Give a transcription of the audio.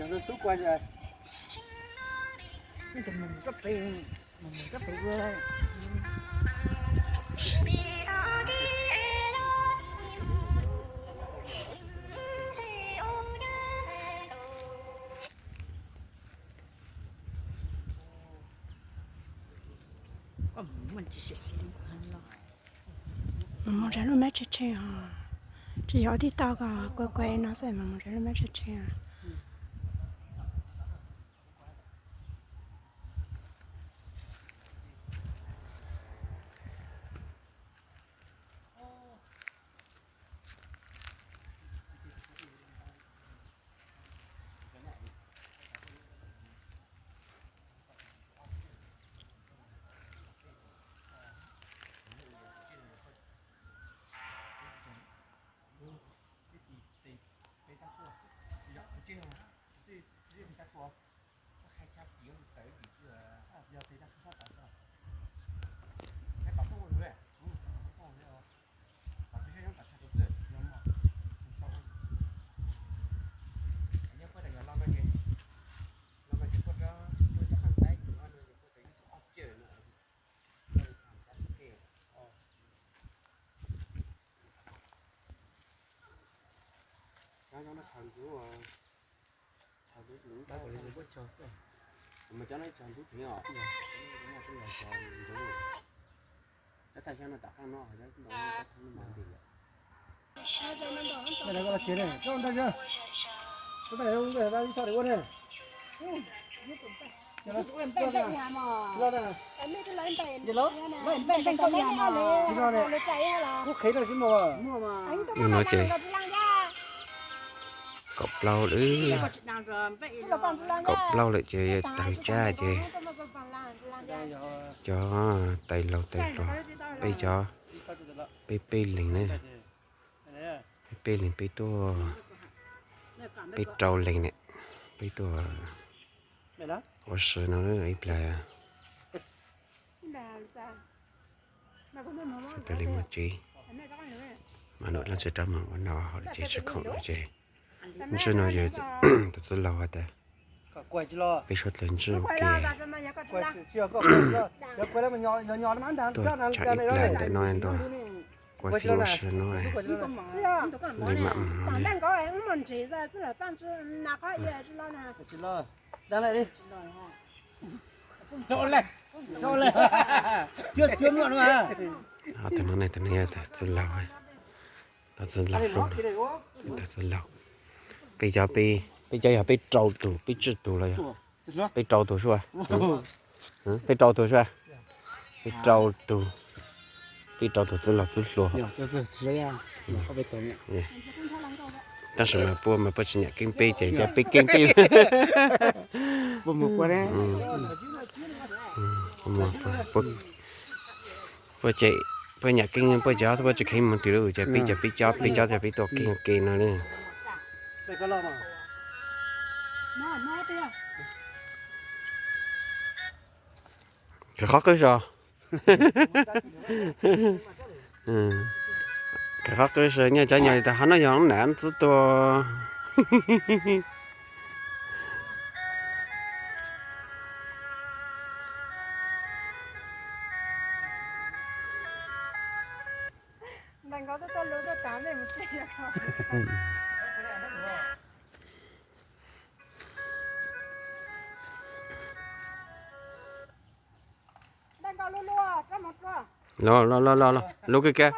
Mus mus zas lub mab tshe tshe os. Tsis yog tib tau kom kua kua no xwb, mas mus zas lub mab tshe tshe os. Hnub no ces kaum plaub lawm, kaum plaub lawm ces taag tsab ces cov tais laug tais hluas, peb cov, peb peb leeg na, peb peb leeg peb tuaj, peb rau leeg ne, peb tuaj ua si no ib plag. Sawv tas li mus tsev, mas num leej txiv rov mus ua noj hauv tsev tsis khoom no ces, ntshe no yog tus txiv laug has tas peb suav dlawg ntshe ua ke tuaj tshav ib plag ntawm no ntua, kuv fij ua si no li mam mus no li. Tus no ne, tus no yog txiv laug, txiv laug, txiv laug. Peb cov, peb cov yog peb rau tus, peb tsib tug los yog peb rau tus sua, peb rau tus sua, peb rau tus, peb rau tus txiv laug txiv hluas. Tab sis mas puab mas puab tsis nyam keeb peb ces peb keeb peb. Puab ces puab nyam keeb puab cov puab tsis kheev mus twg lawm ces peb cov peb cov peb cov peb tuaj keeb ua ke no na. Kawg qhov qwb zos. Kawg qhov qwb zos nyob cov nyob li tas hov no yog nam txwv tuag. Los los los los, lub kawg kawg.